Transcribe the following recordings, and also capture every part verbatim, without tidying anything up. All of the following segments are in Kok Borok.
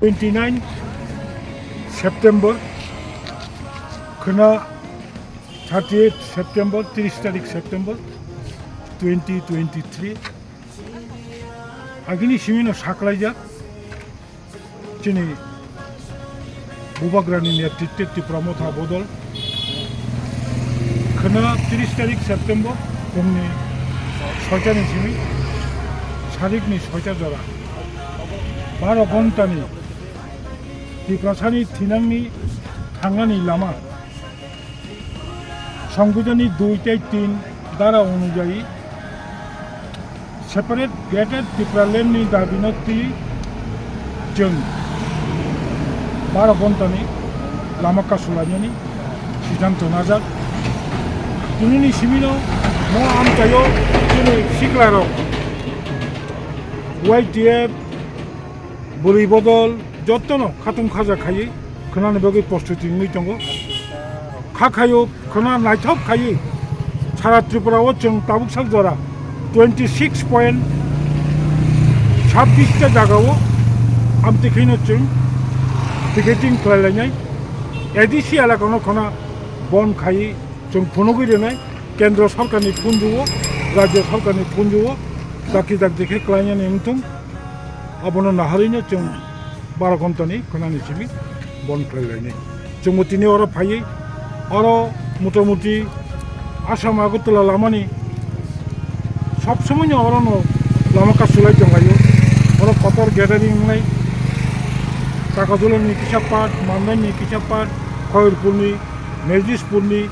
Twenty nine September, khwna thirty eight September, tris tarik September twenty twenty three. Agini simino saklaijak chini Bubagrani netritwe Tipra Motha bodol. Khwna tris tarik September phungni soitani simi sarikni soita jora baro ghontani Tiprasani thinangni thangnani lama Songbidanni dui tei tin dara onujayi separate Greater Tipraland ni dabino twi chwng baro ghontani lama kasulainani siddhanto najak. Tinini simino mo amchaio chini siklarok Y T F, bwrwi bodol, jottono khatung khaja khaiwi khwnani bagwi prostuti wngwi tongo. Kha khaio khwna naithok khaiwi sara Tripura o chwng tabuk sak jora twenty six point sabbish ta jaga o amtwi khaino chwng picketing khlai lainai. A D C elaka no khwna bon khaiwi chwng phunugwi rwnai. Kendro sorkarni phunju o, rajyo sorkarni phunju o dakti dakti khe klainani wngthung. Abono naharwino chwng baro ghontani khwnani simi bon khlai lainai. Chwngbo tini oro phaiwi, oro motamuti Assam Agartala lamani sob somoino orono lama kasulai tonglaio. Oro kotor gathering wngnai. Takajulani kisa part, Mandaini kisa part, Khoirpurni, Mejispurni,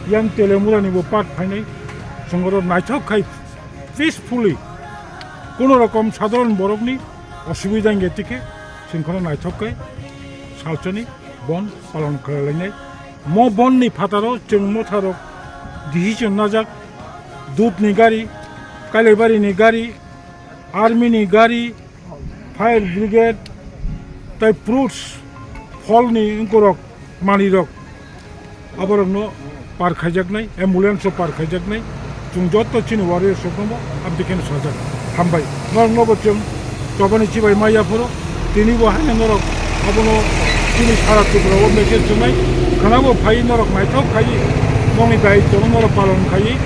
yang Telemurani bo part phainai. Chwng oro naithok khai peacefully, kuno rokom sadharon borokni osubida wngya tikhe chwng kheno naithok khai salsani bon palon khlai lainai. Mo bonni phataro chwng motharok decision najak, dudni gari, Kailaibarini gari, army ni gari, fire brigade, tai fruits, pholni wngkorok, manwirok, aborokno par khaijaknai, ambulance o par khaijaknai, chwng joto chini warriors rokno bo abdi kheno sajak. Hambai. Norokno bo chwng chobani chibai ma yaphoro, tini bo haino norok abono chini sara Tripura o message rwnai, khwnabo phai norok naithok khai, nokni daitwno norok palon khai,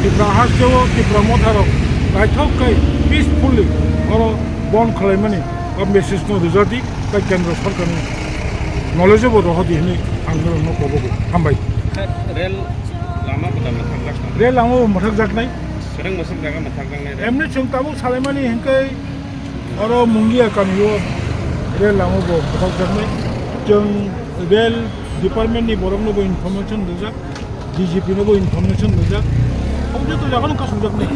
Tipra hasteo Tipra motharok naithok khai peacefully oro bon khlaimani o message no rwjadi, tei kendra sorkarni knowledge bo rohodi hinwi ang norokno kobogo. Hambai. Rel lama bo tamo thangjaknai. Rel lama bo mwthakjaknai. Swrwng mwswk jaga mwthakjaknai rel. Emni chwng tabuk salaimani hinkhe oro Mungia kamio rel lama bo mwthakjaknai. Chwng rel department ni borokno bo information rijak, D G P no bo information rijak. Obo joto jaga no kasukjaknai.